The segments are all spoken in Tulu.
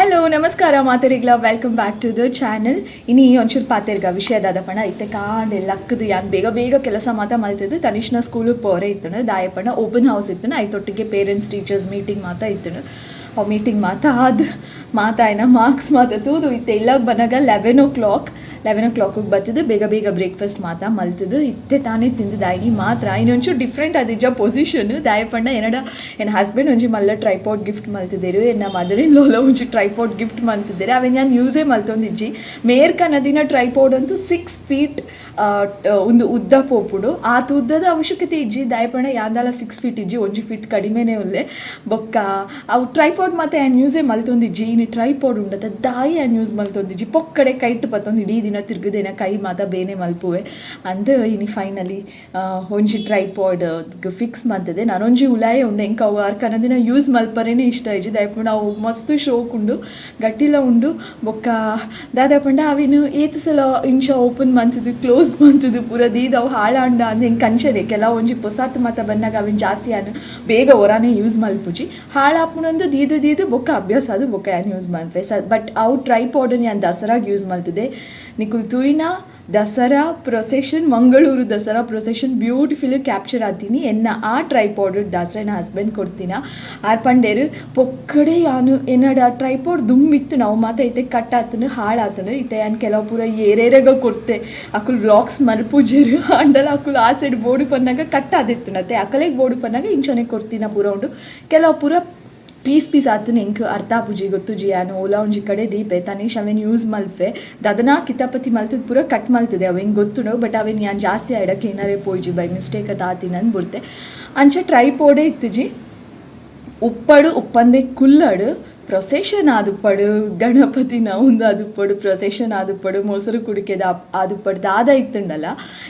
ಹಲೋ, ನಮಸ್ಕಾರ ಮಾತೆರೆಗ್ಲ. Welcome back to the channel. ಇನಿ ಒಂಚೂರು ಪಾತೆರ್ಗ ವಿಷಯ ದಾದಪಂಡ, ಇತ್ತೆ ಕಾಂಡೆ ಲಕ್ಕದು ಯಾನ್ ಬೇಗ ಬೇಗ ಕೆಲಸ ಮಾತ ಮಲ್ತದು ತನಿಷ್ನ ಸ್ಕೂಲಿಗೆ ಪೋರೆ ಇತ್ತುಂಡು. ದಾಯಪಂಡ ಓಪನ್ ಹೌಸ್ ಇತ್ತುಂಡು. ಐತೊಟ್ಟಿಗೆ ಪೇರೆಂಟ್ಸ್ ಟೀಚರ್ಸ್ ಮೀಟಿಂಗ್ ಮಾತ ಇತ್ತುಂಡು. ಅವು ಮೀಟಿಂಗ್ ಮಾತ ಆದ್ ಮಾತಾಯ್ನ ಮಾರ್ಕ್ಸ್ ಮಾತ ತೂದು ಇತ್ತೆ ಇಲ್ಲ ಬನ್ನಗ 11 ಓ ಕ್ಲಾಕ್. 11 ಓ ಕ್ಲಾಕಿಗೆ ಬತ್ತದು ಬೇಗ ಬೇಗ ಬ್ರೇಕ್ಫಾಸ್ಟ್ ಮಾತ ಮಲ್ತದು ಇತ್ತೆ ತಾನೇ ತಿಂದು ದಾಯಿನಿ ಮಾತ್ರ. ಇನ್ನೊಂಚೂರು ಡಿಫ್ರೆಂಟ್ ಅದಿಜ್ಜ ಪೊಸಿಷನ್. ದಾಯಪಂಡ ಎನ್ನಡ ಎನ್ನ ಹಸ್ಬೆಂಡ್ ಒಂಜಿ ಮಲ್ಲ ಟ್ರೈಪಾಡ್ ಗಿಫ್ಟ್ ಮಲ್ತಿದ್ದೇರು. ಎನ್ನ ಮದರ್ ಇನ್ ಲೋಲ ಒಂಜಿ ಟ್ರೈಪಾಡ್ ಗಿಫ್ಟ್ ಮಲ್ತಿದ್ದೇರು. ಅವೆನ್ ನಾನು ಯೂಸೇ ಮಲ್ತೊಂದಿಜ್ಜಿ. ಮೇರ್ ಕನದಿನ ಟ್ರೈಪಾಡ್ ಅಂತೂ 6 ಫೀಟ್ ಒಂದು ಉದ್ದ ಪೋಪುಡು. ಆತ ಉದ್ದದ ಅವಶ್ಯಕತೆ ಇಜ್ಜಿ. ದಾಯಪಂಡ ಯಾಂದಾಲ 6 ಫೀಟ್ ಇಜ್ಜಿ, 1 ಫೀಟ್ ಕಡಿಮೆನೇ ಉಲ್ಲೆ. ಬೊಕ್ಕ ಅವು ಟ್ರೈಪಾಡ್ ಮಾತ ಯಾನ್ ಯೂಸೇ ಮಲ್ತೊಂದಿಜ್ಜಿ. ಇನಿ ಟ್ರೈಪಾಡ್ ಉಂಡತ ದಾಯಿ ಯಾನ್ ಯೂಸ್ ಮಲ್ತೊಂದಿಜ್ಜಿ? ಪೊಕ್ಕಡೆ ಕೈಟ್ ಪತ್ತೊಂದು ಇಡೀ ದಿನ ತಿರುಗುದೇನ ಕೈ ಮಾತ ಬೇನೆ ಮಲ್ಪುವೆ ಅಂದ್ ಇನಿ ಫೈನಲಿ ಒಂಜಿ ಟ್ರೈಪಾಡ್ ಫಿಕ್ಸ್ ಮಲ್ತದೆ. ನಾನೊಂಜಿ ಉಲಾಯೆ ಉಂಡು. ಎಂಕ್ ಅವು ಆರ್ ಕನದಿನ ಯೂಸ್ ಮಲ್ಪರೇನೆ ಇಷ್ಟ ಇಜ್ಜಿ. ದಾಯೆಪಂಡ ಅವು ಮಸ್ತ್ ಶೋಕ್ ಉಂಡು, ಗಟ್ಟಿಲ ಉಂಡು. ಬೊಕ್ಕ ದಾದ ಪಂಡ ಅವಿನು ಏತ್ ಸಲ ಇಂಚ ಓಪನ್ ಮಲ್ತದು ಕ್ಲೋಸ್ ಮಲ್ತದು ಪೂರ ದೀದ್ ಅವು ಹಾಳಾಂಡ ಅಂದ್ ಎಂಕ್ ಅಂಚನೆ. ಕೆಲವು ಒಂಜಿ ಪೊಸಾತ್ ಮಾತ ಬನ್ನಗ ಅವಿನ್ ಜಾಸ್ತಿ ಯಾನ್ ಬೇಗ ಒರಾನೆ ಯೂಸ್ ಮಲ್ಪುಜಿ. ಹಾಳಾಪುನಂದು ದೀದು ದೀದು ಬೊಕ್ಕ ಅಭ್ಯಾಸ ಅದು ಬೊಕ್ಕ ಯಾನ್ ಯೂಸ್ ಮಲ್ಪೆ. ಸ ಬಟ್ ಅವು ಟ್ರೈಪಾಡನ್ ಯಾನ್ ದಸರಾಗ್ ಯೂಸ್ ಮಲ್ತದೆ. ನಿಕುಲು ತೂಯಿನ Dasara procession, Mangaluru Dasara procession beautiful capture ಆತೀನಿ ಎನ್ನ ಆ ಟ್ರೈಪಾಡ್ ದಸರಾ. ಎನ್ನ ಹಸ್ಬೆಂಡ್ ಕೊಡ್ತೀನ. ಆರ್ ಪಂಡೇರು ಪೊಕ್ಕಡೆ ಯಾನು ಎನ್ನಡ ಟ್ರೈಪಾಡ್ ದುಂಬಿತ್ತು ನಾವು ಮಾತ ಇತ್ತೆ ಕಟ್ ಆತನು, ಹಾಳಾತನು. ಇತ್ತೆ ಯಾನ್ ಕೆಲವು ಪೂರ ಏರೇರೆಗ ಕೊಡ್ತೆ. ಅಕುಲು ವ್ಲಾಗ್ಸ್ ಮಲ್ಪುಜೆರು. ಅಂಡಲ ಅಕುಲು ಆ ಸೈಡ್ ಬೋಡು ಪನ್ನಾಗ ಕಟ್ ಆದಿತ್ತುನತ್ತೆ. ಅಕಲೆಗ್ ಬೋಡು ಪನ್ನಾಗ ಇಂಚನೆ ಕೊಡ್ತೀನ. ಪೂರ ಉಂಡು, ಕೆಲವು ಪೂರ ಪೀಸ್ ಪೀಸ್ ಆತನ. ಎಂಕ್ ಅರ್ಥ ಆಪುಜಿ, ಗೊತ್ತುಜಿ. ಯಾನ್ ಓಲಾ ಒಂಜಿ ಕಡೆ ದೀಪೆ. ತನೀಶ್ ಅವೆನ್ ಯೂಸ್ ಮಲ್ಪೆ. ದದನಾ ಕಿತಾಪತಿ ಮಲ್ತದ್ ಪೂರ ಕಟ್ ಮಲ್ತದೆ. ಅವು ಎಂಕ್ ಗೊತ್ತುಂಡು. ಬಟ್ ಅವೆನ್ ಯಾನ್ ಜಾಸ್ತಿ ಐಡಕ್ಕೆ ಏನಾರೇ ಪೋಯಿಜಿ, ಬೈ ಮಿಸ್ಟೇಕ್ ಅತ್ ಆತಿನಂದ್ ಬುಡ್ತೆ. ಅಂಚ ಟ್ರೈಪೋಡೆ ಇತ್ತುಜಿ. ಉಪ್ಪಡು ಉಪ್ಪಂದೆ ಕುಲ್ಲಡು. ಪ್ರೊಸೆಷನ್ ಆದುಪ್ಪಡು, ಗಣಪತಿನ ಉಂದು ಆದುಪ್ಪಡು, ಪ್ರೊಸೆಷನ್ ಆದುಪ್ಪಡು, ಮೊಸರು ಕುಡಿಕೆದ ಆದುಪ್ಪಡು, ದಾದ ಇತ್ತುಂಡಲ್ಲ,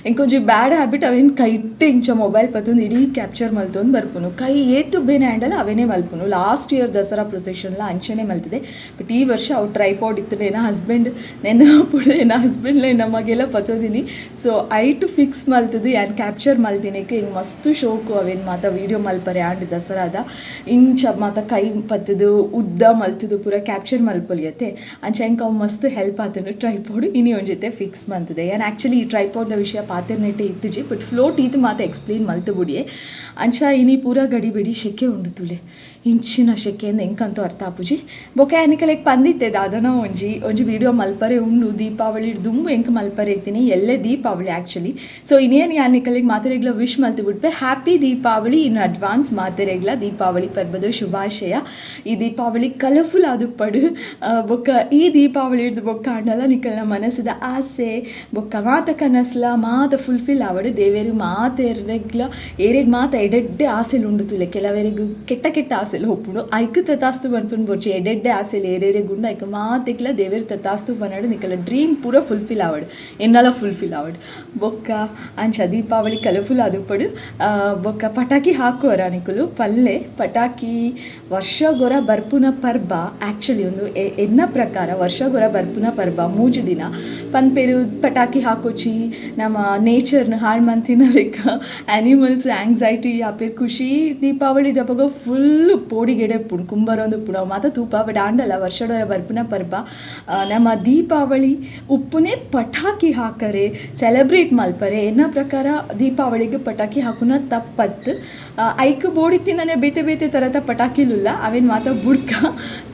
ಎಂಕೊಂಜಿ ಬ್ಯಾಡ್ ಹ್ಯಾಬಿಟ್. ಅವೇನು ಕೈಟ್ಟೆ ಇಂಚ ಮೊಬೈಲ್ ಪತ್ತೊಂದು ಇಡೀ ಕ್ಯಾಪ್ಚರ್ ಮಲ್ತೊಂದು ಬರ್ಪುನು. ಕೈ ಏತು ಬೇನೆ ಆಂಡಲ ಅವೇನೇ ಮಲ್ಪುನು. ಲಾಸ್ಟ್ ಇಯರ್ ದಸರಾ ಪ್ರೊಸೆಷನ್ಲ ಅಂಚನೆ ಮಲ್ತಿದೆ. ಬಟ್ ಈ ವರ್ಷ ಅವು ಟ್ರೈಪಾಡ್ ಇತ್ತು. ಎನ್ನ ಹಸ್ಬೆಂಡ್ ನೆನಪುಡು, ಎನ್ನ ಹಸ್ಬೆಂಡ್ಲ ಎನ್ನ ಮಗೆಲ್ಲ ಪತ್ತೊಂದಿನಿ. ಸೊ ಐಟು ಫಿಕ್ಸ್ ಮಲ್ತದು ಯಾನ್ ಕ್ಯಾಪ್ಚರ್ ಮಲ್ತಿನಕ್ಕೆ ಹಿಂಗೆ ಮಸ್ತ್ ಶೋಕು. ಅವೇನು ಮಾತ ವೀಡಿಯೋ ಮಲ್ಪರೆ ಆಂಡ್ ದಸರಾದ ಇಂಚ ಮಾತ ಕೈ ಪತ್ತದು ಉದ್ದ ಮಲ್ತದು ಪೂರ ಕ್ಯಾಪ್ಚರ್ ಮಲ್ಪೊಲಿಯತ್ತೆ. ಅಂಚ ಎಂಕ್ ಅವು ಮಸ್ತ್ ಹೆಲ್ಪ್ ಆತುಂಡು ಟ್ರೈಪಾಡ್. ಇನಿ ಒಂಜೊತೆ ಫಿಕ್ಸ್ ಮಂತದೆ. ಯಾನ್ ಆ್ಯಕ್ಚುಲಿ ಈ ಟ್ರೈಪಾಡ್ದ ವಿಷಯ ಪಾತೆರ್ನೆಟ್ಟೆ ಇತ್ತುಜಿ. ಬಟ್ ಫ್ಲೋಟ್ ಈತ್ ಮಾತ ಎಕ್ಸ್ಪ್ಲೇನ್ ಮಲ್ತು ಬುಡಿಯೆ. ಅಂಚ ಇನಿ ಪೂರ ಗಡಿ ಬಿಡಿ ಶೆಕೆ ಉಂಡು. ತುಲೆ ಇಂಚಿನ ಶೆಕೆಂದು ಎಂಕಂತೂ ಅರ್ಥ ಆಪುಜಿ. ಬೊಕ ಯಾನಿಕಲೆಗ್ ಪಂದಿತ್ತೆ ದಾದನ ಒಂಜಿ ಒಂಜಿ ವೀಡಿಯೋ ಮಲ್ಪರೆ ಉಂಡು. ದೀಪಾವಳಿ ದುಂಬು ಎಂಕ್ ಮಲ್ಪರೆ ಇತ್ತೀನಿ. ಎಲ್ಲೆ ದೀಪಾವಳಿ ಆ್ಯಕ್ಚುಲಿ. ಸೊ ಇನ್ನೇನು ಯಾನ್ ನಿಕಲೆಗ್ ಮಾತೆರೆಗ್ಲ ವಿಶ್ ಮಲ್ತು ಬಿಡ್ಪೆ. Happy Deepavali in advance. ಮಾತೆರೆಗ್ಲ ದೀಪಾವಳಿ ಪರ್ಬದ ಶುಭಾಶಯ. ಈ ದೀಪಾವಳಿ ಕಲರ್ಫುಲ್ ಆದುಪ್ಪಡು. ಬೊಕ್ಕ ಈ ದೀಪಾವಳಿ ಹಿಡ್ದು ಬೊಕ್ಕ ಆಂಡಲ ನಿಕಲ್ನ ಮನಸ್ಸಿದ ಆಸೆ ಬೊಕ್ಕ ಮಾತ ಕನಸ್ಲ ಮಾತ ಫುಲ್ಫಿಲ್ ಆವಡು. ದೇವೆರು ಮಾತೆರೆಗ್ಲ, ಏರೆಗ್ ಮಾತ ಎಡೆಡ್ಡೆ ಆಸೆಲು ಉಂಡು ತುಲೆ. ಕೆಲವರಿಗೂ ಕೆಟ್ಟ ಕೆಟ್ಟ ಆಸೆಲು ಒಪ್ಪುಂಡು. ಐಕ್ ತಥಾಸ್ತು ಪನ್ಪುನ್ ಬೊರ್ಚಿ. ಎಡೆಡ್ಡೆ ಆಸೆಲು ಏರೇರೆಗ್ ಉಂಡು, ಐಕ್ ಮಾತೆಗ್ಲ ದೇವೆರ್ ತಥಾಸ್ತು ಪನಡು. ನಿಕಲ ಡ್ರೀಮ್ ಪೂರ ಫುಲ್ಫಿಲ್ ಆವಡ್, ಎನ್ನಲ ಫುಲ್ಫಿಲ್ ಆವಡ್. ಬೊಕ್ಕ ಅಂಚ ದೀಪಾವಳಿ ಕಲರ್ಫುಲ್ ಆದುಪ್ಪಡು. ಬೊಕ್ಕ ಪಟಾಕಿ ಹಾಕುವರ ನಿಕುಲು ಪಲ್ಲೆ? ಪಟಾಕಿ ವರ್ಷಗೊರ ಬರ್ಪುನ ಪರ್ಬ ಆ್ಯಕ್ಚುಲಿ. ಒಂದು ಎನ್ನ ಪ್ರಕಾರ ವರ್ಷಗೊರ ಬರ್ಪುನ ಪರ್ಬ. 3 ದಿನ ಪನ್ಪೇರು ಪಟಾಕಿ ಹಾಕೋಚಿ, ನಮ್ಮ ನೇಚರ್ನ ಹಾಳು ಮಂತಿನ ಲೆಕ್ಕ, ಆ್ಯನಿಮಲ್ಸ್ ಆ್ಯಂಗ್ಸೈಟಿ ಆಪೇರ್. ಖುಷಿ ದೀಪಾವಳಿ ದಪಗ ಫುಲ್ ಪೋಡಿಗೆಡೆ ಉಪ್ಪುಂಡು, ಕುಂಬರೊಂದು ಉಪ್ಪುಂಡು. ಅವು ಮಾತ ತೂಪ. ಬಟ್ ಆಂಡಲ ವರ್ಷಡೊರ ಬರ್ಪುನ ಪರ್ಬ. ನಮ್ಮ ದೀಪಾವಳಿ ಉಪ್ಪುನೆ ಪಟಾಕಿ ಹಾಕರೆ, ಸೆಲೆಬ್ರೇಟ್ ಮಲ್ಪರೆ. ಎನ್ನ ಪ್ರಕಾರ ದೀಪಾವಳಿಗೆ ಪಟಾಕಿ ಹಾಕುನ ತಪ್ಪತ್ತು. ಐಕ್ ಬೋಡಿತ್ತಿನನೆ ಬೇತೆ ಬೇತೆ ಥರದ ಪಟಾಕಿಲುಲ್ಲ, ಅವೇನು ಮಾತ ಬುಡ್ಕ.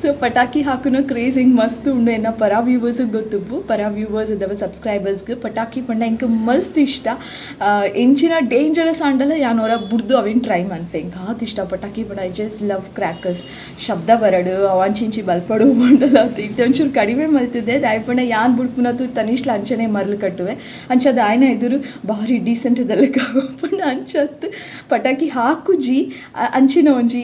ಸೊ ಪಟಾಕಿ ಹಾಕುನ ಕ್ರೇಜ್ ಹಿಂಗೆ ಮಸ್ತ್ ಉಂಡು. ಎನ್ನ ಪರ ವ್ಯೂವರ್ಸಿಗೆ ಗೊತ್ತುಪ್ಪು. ಪರ ವ್ಯೂವರ್ಸ್ ಇದ್ದಾವೆ, ಸಬ್ಸ್ಕ್ರೈಬರ್ಸ್ಗೆ ಪಟಾಕಿ ಪಂಡ ಎಂಕ್ ಮಸ್ತ್ ಇಷ್ಟ. ಎಂಚಿನ ಡೇಂಜರಸ್ ಆಂಡಲ ಯಾನ್ ಹೊರ ಬುಡ್ದು ಅವೇನು ಟ್ರೈ ಮನ್ಪೆ. ಎಂಕ್ ಆತ್ ಇಷ್ಟ ಪಟಾಕಿ ಪಂಡ. I just love crackers. ಶಬ್ದ ಬರಡು, ಅವಂಚಿಂಚಿ ಬಲ್ಪಡು ಮಂಡಲ. ಇತ್ತೆ ಒಂಚೂರು ಕಡಿಮೆ ಮಲ್ತಿದ್ದೆ. ದಾಯಪಂಡ ಯಾನ್ ಬುಡ್ಪುನತು ತನಿಷ್ಲ ಅಂಚನೆ ಮರ್ಲು ಕಟ್ಟುವೆ. ಅಂಚ ದಾಯನ ಎದುರು ಭಾರಿ ಡೀಸೆಂಟ್ ಇದೆಲ್ಲ ಪಂಡ ಅಂಚತ್ತು ಪಟಾಕಿ ಹಾಕುಜಿ. ಅಂಚಿನ ಒಂಜಿ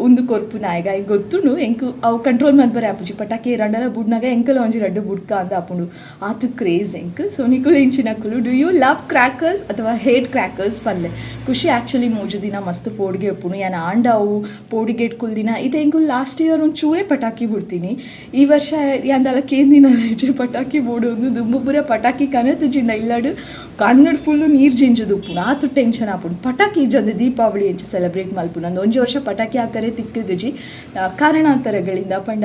ಉಂದು ಕೊರ್ಪು ನಾಯಿಗ ಗೊತ್ತುಂಡು. ಎಂಕ್ ಅವು ಕಂಟ್ರೋಲ್ ಮನ್ಪರೆ ಆಪುಜಿ. ಪಟಾಕಿ ರಡ್ಡಲ ಬುಡ್ನಾಗ ಎಂಕಲ ಒಂಜಿ ರಡ್ಡು ಬುಡ್ಕ ಅಂದ ಆಪುಂಡು. ಆತು ಕ್ರೇಜ್ ಎಂಕ್. ಸೊ ನಿಕುಲು ಇಂಚಿನಕುಲು? Do you love crackers ಅಥವಾ ಹೇಟ್ ಕ್ರ್ಯಾಕರ್ಸ್ ಪಲ್ಲೆ. ಖುಷಿ ಆ್ಯಕ್ಚುಲಿ 3 ದಿನ ಮಸ್ತ್ ಪೋಡಿಗೆ ಉಪ್ಪುಂಡು. ಯಾನ್ ಆಂಡ ಅವು ಪೋಡಿಗೆ ಪೋಡಿಗೇಟ್ ಕುಲ್ದಿನ. ಇತ್ತೆ ಎಂಕುಲು ಲಾಸ್ಟ್ ಇಯರ್ ಒಂಚೂರೇ ಪಟಾಕಿ ಬುಡ್ತೀನಿ. ಈ ವರ್ಷ ಯಾನ್ ದಾಲ ಕೇಂದಿನಲ ಇಜ್ಜಿ ಪಟಾಕಿ ಬೋಡು ಅಂದ್. ದುಂಬು ಪೂರ ಪಟಾಕಿ ಕನತ್ಜಿಂಡ ಇಲ್ಲಡ್ ಕಣ್ಣುಡ್ ಫುಲ್ಲು ನೀರ್ ಜಿಂಜಿದ್ ಉಪ್ಪುಂಡು. ಆತ್ ಟೆನ್ಷನ್ ಆಪುಂಡು. ಪಟಾಕಿ ಇಜ್ಜಂದೆ ದೀಪಾವಳಿ ಎಂಚ ಸೆಲೆಬ್ರೇಟ್ ಮಲ್ಪುನು ಅಂದ್. ಒಂಜಿ ವರ್ಷ ಪಟಾಕಿ ಹಾಕರೆ ತಿಕ್ಕ್ದಿಜಿ ಕಾರಣಾಂತರಗಳಿಂದ ಪಂಡ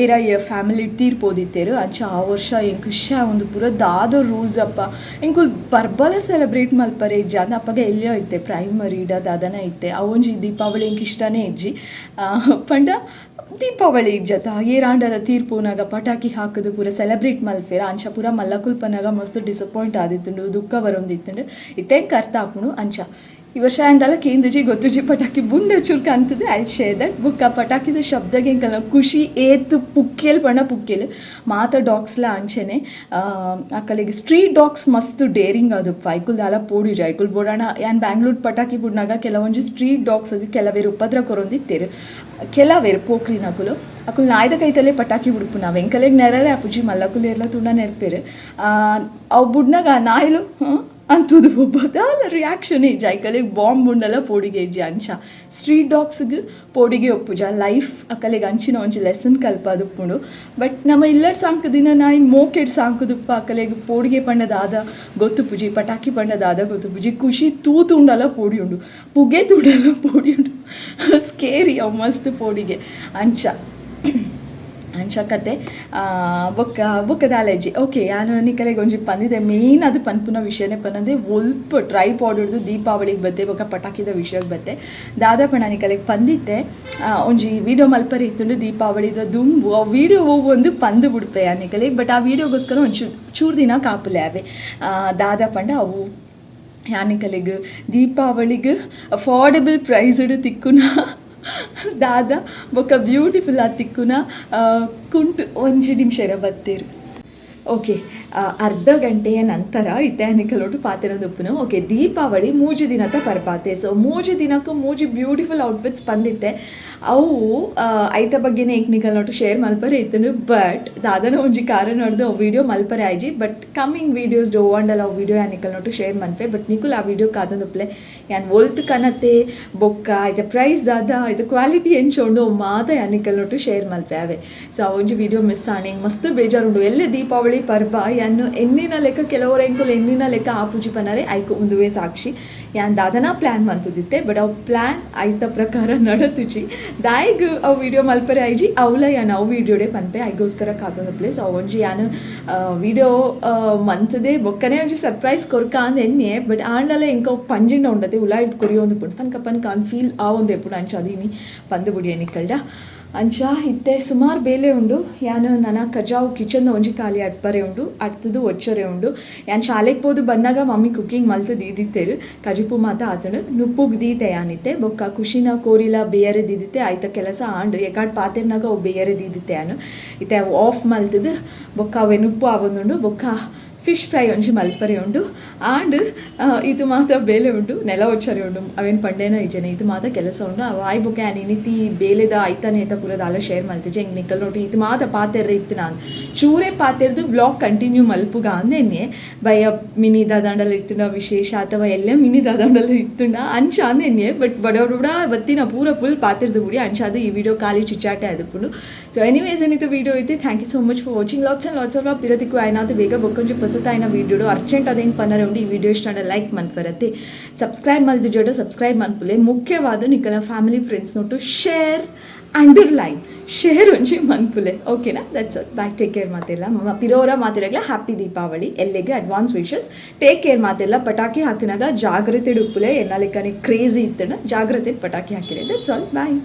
ಏರಾ ಫ್ಯಾಮಿಲಿಡ್ ತೀರ್ ಪೋದಿತ್ತೆರ್. ಅಂಚ ಆ ವರ್ಷ ಎಂಕ್ ಶ್ಯಾ ಉಂದು ಪೂರ ದಾದ ರೂಲ್ಸ್ ಅಪ್ಪ ಎಂಕುಲು ಪರ್ಬಲ ಸೆಲೆಬ್ರೇಟ್ ಮಲ್ಪರೆ ಇಜ್ಜಿ ಅಂದ್. ಅಪಗ ಎಲ್ಯ ಇತ್ತೆ, ಪ್ರೈಮರಿಡ ದಾದನ ಇತ್ತೆ. ಅವೊಂಜಿ ದೀಪಾವಳಿ ಎಂಕ್ ಇಷ್ಟನೇ ಇಜ್ಜಿ. ಪಂಡ ದೀಪಾವಳಿ ಇಜ್ಜತ, ಏರಾಂಡಲ ತೀರ್ ಪೋನಗ ಪಟಾಕಿ ಹಾಕುದು ಪೂರ ಸೆಲೆಬ್ರೇಟ್ ಮಲ್ಪೆರ್. ಅಂಚ ಪೂರ ಮಲ್ಲಕುಲು ಪನ್ನಗ ಮಸ್ತ್ ಡಿಸಪಾಯಿಂಟ್ ಆದಿತ್ತುಂಡು, ದುಃಖ ಬರೊಂದಿತ್ತುಂಡು. ಇತ್ತೆ ಎಂಕ್ ಅರ್ಥ ಆಪುಂಡು. ಅಂಚ ಈ ವರ್ಷ ಆಂಡಲ ಕೇಂದುಜಿ, ಗೊತ್ತುಜಿ. ಪಟಾಕಿ ಬುಂಡ ಚುರ್ಕ್ ಅಂತುದು ಐಲ್ ಶೇರ್ that. ಬೊಕ್ಕ ಪಟಾಕಿದ ಶಬ್ದಗ್ ಎಂಕಲ್ನ ಖುಷಿ ಏತ್ ಪುಕ್ಕೆಲ್ ಪಂಡ ಪುಕ್ಕೆಲ್. ಮಾತ ಡಾಗ್ಸ್ಲ ಅಂಚೆನೆ. ಅಕಲೆಗ್ ಸ್ಟ್ರೀಟ್ ಡಾಗ್ಸ್ ಮಸ್ತ್ ಡೇರಿಂಗ್ ಆದುಪ್ಪ. ಐಕುಲು ದಾಲ ಪೋಡ್ಯುಜಿ, ಐಕುಲು ಬೋಡಾಂಡ. ಯಾನ್ ಬ್ಯಾಂಗ್ಳೂರ್ ಪಟಾಕಿ ಬುಡ್ನಗ ಕೆಲವೊಂಜಿ ಸ್ಟ್ರೀಟ್ ಡಾಗ್ಸ್ಗ್ ಕೆಲವೆರ್ ಉಪದ್ರ ಕೊರೊಂದಿತ್ತೆರ್. ಕೆಲವೆರ್ ಪೋಕ್ರಿನಕುಲು, ಅಕುಲು ನಾಯ್ದ ಕೈತಲೇ ಪಟಾಕಿ ಬುಡ್ಪುನವು. ಎಂಕಲೆಗ್ ನೆರರೆ ಆಪುಜಿ, ಮಲ್ಲಕುಲು ಏರ್ಲ ತೂಂಡ ನೆರ್ಪೆರ್. ಅವು ಬುಡ್ನಗ ನಾಯಿಲು ಅಂತುದು ಪೋಪ, ದಾಲ ರಿಯಾಕ್ಷನ್ ಇಜ್ಜಿ. ಐಕಲೆಗ್ ಬಾಂಬ್ ಉಂಡಲ ಪೋಡಿಗೆ ಇಜ್ಜಿ. ಅಂಚ ಸ್ಟ್ರೀಟ್ ಡಾಗ್ಸ್ಗ್ ಪೋಡಿಗೆ ಉಪ್ಪುಜ. ಲೈಫ್ ಅಕಲೆಗ್ ಅಂಚಿನ ಒಂಜಿ ಲೆಸನ್ ಕಲ್ಪಾದ್ ಉಪ್ಪುಂಡು. ಬಟ್ ನಮ ಇಲ್ಲಡ್ ಸಾಂಕುದಿನ ನಾಯಿ ಮೋಕೆಡ್ ಸಾಂಕುದುಪ್ಪ. ಅಕಲೆಗ್ ಪೋಡಿಗೆ ಪಂಡ ದಾದ ಗೊತ್ತುಪ್ಪುಜಿ, ಪಟಾಕಿ ಪಂಡ ದಾದ ಗೊತ್ತುಪ್ಪುಜಿ. ಖುಷಿ ತೂ ತೂಂಡಲ ಪೋಡಿಯುಂಡು, ಪುಗೆ ತೂಂಡಲ ಪೋಡಿಯುಂಡು. ಸ್ಕೇರಿ ಅವು, ಮಸ್ತ್ ಪೋಡಿಗೆ. ಅಂಚ ಅಂಚ ಕತೆ. ಬೊಕ್ಕ ಬೊಕ್ಕ ದಾಲ ಇಜ್ಜಿ. ಓಕೆ, ಯಾನ್ ನಿಕಲೆಗ್ ಒಂಜಿ ಪಂದಿದೆ ಮೇನ್ ಅದು ಪನ್ಪುನ ವಿಷಯನೇ ಪನಂದೆ ಒಲ್ಪ ಟ್ರೈಪಾಡ್ ಡ್ದು ದೀಪಾವಳಿಗೆ ಬತ್ತೆ, ಬೊಕ್ಕ ಪಟಾಕಿದ ವಿಷಯಕ್ಕೆ ಬತ್ತೆ. ದಾದ ಪಂಡ ನಿಕಲೆಗ್ ಪಂದಿತ್ತೆ, ಒಂಜಿ ವೀಡಿಯೋ ಮಲ್ಪರೆ ಇತ್ತುಂಡು ದೀಪಾವಳಿದ ದುಂಬು. ಆ ವೀಡಿಯೋ ಒವ್ವೊಂದು ಪಂದ್ ಬುಡ್ಪೆ ಯಾನ್ ನಿಕಲೆಗ್. ಬಟ್ ಆ ವೀಡಿಯೋಗೋಸ್ಕರ ಒಂಚೂರು ಚೂರು ದಿನ ಕಾಪುಲೆ. ಅವೆ ದಾದ ಪಂಡ ಅವು ಯಾನ್ ನಿಕಲೆಗ್ ದೀಪಾವಳಿಗ್ ಅಫೋರ್ಡೆಬಲ್ ಪ್ರೈಸ್ಡ್ ತಿಕ್ಕುನ ದಾದ ಬೊಕ್ಕ ಬ್ಯೂಟಿಫುಲ್ ಆದ್ ತಿಕ್ಕುನ ಕುಂಟು. ಒಂಜಿ ನಿಮಿಷ ಇರ, ಬತ್ತೆರ್. ಓಕೆ, ಅರ್ಧ ಗಂಟೆಯ ನಂತರ ಇತ್ತೆ ನಿಕಲೊಟ್ಟು ಪಾತೆರೊಂದುಪ್ಪುನು. ಓಕೆ, ದೀಪಾವಳಿ 3 ದಿನತ ಪರ್ಬಾತೆ. ಸೊ 3 ದಿನಕ್ಕೂ ಮೂಜಿ ಬ್ಯೂಟಿಫುಲ್ ಔಟ್ಫಿಟ್ಸ್ ಬಂದಿತ್ತೆ. ಅವು ಐತ ಬಗ್ಗೆನೇ ಎಂಕ್ ನಿಕಲ್ನೊಟ್ಟು ಶೇರ್ ಮಲ್ಪರೆ ಇತ್ತುಂಡು. ಬಟ್ ದಾದನ ಒಂಜಿ ಕಾರಣ ಅವು ವೀಡಿಯೋ ಮಲ್ಪರೆ ಆಯ್ಜಿ. ಬಟ್ ಕಮಿಂಗ್ ವೀಡಿಯೋಸ್ ಓವಾಂಡಲ ಅವು ವೀಡಿಯೋ ಯಾನ್ ನಿಕಲ್ನೊಟ್ಟು ಶೇರ್ ಮನ್ಪೆ. ಬಟ್ ನಿಕುಲು ಆ ವೀಡಿಯೋ ಕಾತೊಂದುಪ್ಪಲೆ. ಯಾನ್ ಒಲ್ತು ಕನತೆ, ಬೊಕ್ಕ ಐತ ಪ್ರೈಸ್ ದಾದ, ಐತ ಕ್ವಾಲಿಟಿ ಎಂಚ ಉಂಡು, ಅವು ಮಾತ ಯಾನ್ ನಿಕಲ್ನೊಟ್ಟು ಶೇರ್ ಮಲ್ಪೆ ಅವೆ. ಸೊ ಆ ಒಂಜಿ ವೀಡಿಯೋ ಮಿಸ್ ಆಂಡ್, ಎಂಕ್ ಮಸ್ತ್ ಬೇಜಾರುಂಡು. ಎಲ್ಲೆ ದೀಪಾವಳಿ ಪರ್ಬ. ಯಾನ್ ಎನ್ನಿನ ಲೆಕ್ಕ, ಕೆಲವರು ಎಂಕುಲು ಎನ್ನಿನ ಲೆಕ್ಕ ಆಪುಜಿ ಪನರೆ ಐಕ್ ಉಂದುವೇ ಸಾಕ್ಷಿ. ಯಾನ್ ದಾದನ ಪ್ಲ್ಯಾನ್ ಮಂತುದಿತ್ತೆ, ಬಟ್ ಅವು ಪ್ಲ್ಯಾನ್ ಐತ ಪ್ರಕಾರ ನಡತುಜಿ. ದಾಯೆಗ್ ಅವು ವೀಡಿಯೋ ಮಲ್ಪರೆ ಆಯ್ಜಿ, ಅವ್ಲ ಯಾನ್ ಅವು ವೀಡಿಯೋಡೆ ಪನ್ಪೆ. ಐಗೋಸ್ಕರ ಕಾತೊಂದು ಪ್ಲೇಸ್. ಅವು ಒಂಜಿ ಯಾನ್ ವೀಡಿಯೋ ಮಂತದೆ ಬೊಕ್ಕನೆ ಒಂಜಿ ಸರ್ಪ್ರೈಸ್ ಕೊರ್ಕ ಅಂದ್ ಎನ್ನೆ. ಬಟ್ ಆಂಡಲ ಎಂಕ್ ಅವು ಪಂಜಿಂಡ ಉಂಡತೆ ಉಲಾಯಿಡ್ ಕೊರಿಯೊಂದು ಉಪ್ಪುಂಡು. ಪನ್ಕ ಪನ್ಕ ಅಂದ್ ಫೀಲ್ ಆವೊಂದು ಇಪ್ಪುಂಡು. ಅಂಚ ಅದು ಇನಿ ಪಂದ್ ಬುಡಿಯೆ ನಿಕಲ್ಡ. ಅಂಚ ಇತ್ತೆ ಸುಮಾರು ಬೇಲೆ ಉಂಡು. ಯಾನ್ ನನ ಕಜಾವು ಕಿಚನ್ ಒಂಜಿ ಖಾಲಿ ಅಡ್ಪರೆ ಉಂಡು, ಅಡ್ತುದು ಒಚ್ಚರೆ ಉಂಡು. ಯಾನ್ ಶಾಲೆಗ್ ಪೋದು ಬನ್ನಗ ಮಮ್ಮಿ ಕುಕ್ಕಿಂಗ್ ಮಲ್ತ್ ದೀದಿತ್ತೆರ್. ಕಜಿಪು ಮಾತ ಆತುಂಡು. ನುಪ್ಪುಗ್ ದೀತೆ ಯಾನಿತ್ತೆ. ಬೊಕ್ಕ ಖುಷಿನ ಕೋರಿಲ ಬೇಯರೆ ದೀದಿತ್ತೆ. ಐತ ಕೆಲಸ ಆಂಡ್. ಎಕಾಡ್ ಪಾತೆರ್ನಾಗ ಅವು ಬೇಯರೆ ದೀದಿತ್ತೆ ಯಾನ್. ಇತ್ತೆ ಅವು ಆಫ್ ಮಲ್ತುದು ಬೊಕ್ಕ ಅವೆ ನುಪ್ಪು ಆವೊಂದುಂಡು. ಬೊಕ್ಕ ಫಿಶ್ ಫ್ರೈ ಒಂಜಿ ಮಲ್ಪರೆ ಉಂಡು. ಆಂಡ್ ಇದು ಮಾತ ಬೇಲೆ ಉಂಡು. ನೆಲ ಒಚ್ಚರೆ ಉಂಡು, ಅವೇನು ಪಂಡೇನ ಇಜ್ಜೆನೆ. ಇದು ಮಾತ ಕೆಲಸ ಉಂಡು. ಅವು ಆಯ್ ಬೊಕ್ಕ ಯಾನ್ ಇನಿತಿ ಬೇಲೆದ ಐತಾನೆ ಐತ ಪೂರ ದಾಲ ಶೇರ್ ಮಲ್ತಿಜೆ. ಎಂಕ್ ನಿಕಲ್ ನೋಟಿ ಇದು ಮಾತ ಪಾತೆರ್ರೆ ಇತ್ತು. ನಾನು ಚೂರೇ ಪಾತೆರ್ದು ವ್ಲಾಗ್ ಕಂಟಿನ್ಯೂ ಮಲ್ಪುಗ ಅಂದೆನ್ನೆ. ಬಯ್ಯ ಮಿನಿ ದಾದಾಂಡಲ ಇತ್ತುಂಡ ವಿಶೇಷ ಅಥವಾ ಎಲ್ಲೆ ಮಿನಿ ದಾದಾಂಡಲ ಇತ್ತುಂಡ ಅಂಚ ಅಂದೆನ್ನೆ. ಬಟ್ ಬಡ ಬಡ ಬತ್ತಿನ ಪೂರ ಫುಲ್ ಪಾತೆರ್ದು ಬುಡಿ. ಅಂಚಾದ್ ಈ ವಿಡಿಯೋ ಖಾಲಿ ಚಿಚ್ಚಾಟೆ ಆದುಪ್ಪುಂಡು. ಸೊ ಎನಿವೇಸ್, ಏನಿತ್ತು ವೀಡಿಯೋ ಐತೆ. Thank you so much for watching. Lots and lots of love. ಪಿರತಿಕ್ಕು ಆಯ್ನಾತು ಬೇಗ ಬೊಕ್ಕೊಂಜಿ ಪೊಸತಾಯಿನ ವೀಡಿಯೋಡು. ಅರ್ಜೆಂಟ್ ಅದೇನು ಪನ್ನರೆ ಉಂಡು. ಈ ವಿಡಿಯೋ ಇಷ್ಟ ಲೈಕ್ ಮನ್ಪರತ್ತೆ. ಸಬ್ಸ್ಕ್ರೈಬ್ ಮಲ್ದಿಜೋಡ ಸಬ್ಸ್ಕ್ರೈಬ್ ಮನ್ಪುಲೆ. ಮುಖ್ಯವಾದ ನಿಕಲ ಫ್ಯಾಮಿಲಿ ಫ್ರೆಂಡ್ಸ್ ನೋಟು ಶೇರ್, ಅಂಡರ್ಲೈನ್ ಶೇರ್ ಒಂಜಿ ಮನ್ಪುಲೆ, ಓಕೆನಾ? That's all, bye, take care. ಮಾತೆಲ್ಲ ಪಿರೋರ ಮಾತಿರಗ್ಲ ಹ್ಯಾಪಿ ದೀಪಾವಳಿ. ಎಲ್ಲೆಗೆ ಅಡ್ವಾನ್ಸ್ ವಿಶಸ್. ಟೇಕ್ ಕೇರ್ ಮಾತೆಲ್ಲ. ಪಟಾಕಿ ಹಾಕಿನಾಗ ಜಾಗ್ರತೆ ಉಪ್ಪುಲೆ. ಎನ್ನ ಲೆಕ್ಕನೆ ಕ್ರೇಜಿ ಇತ್ತಣ, ಜಾಗ್ರತೆ ಪಟಾಕಿ ಹಾಕಿರೆ. That's all, bye.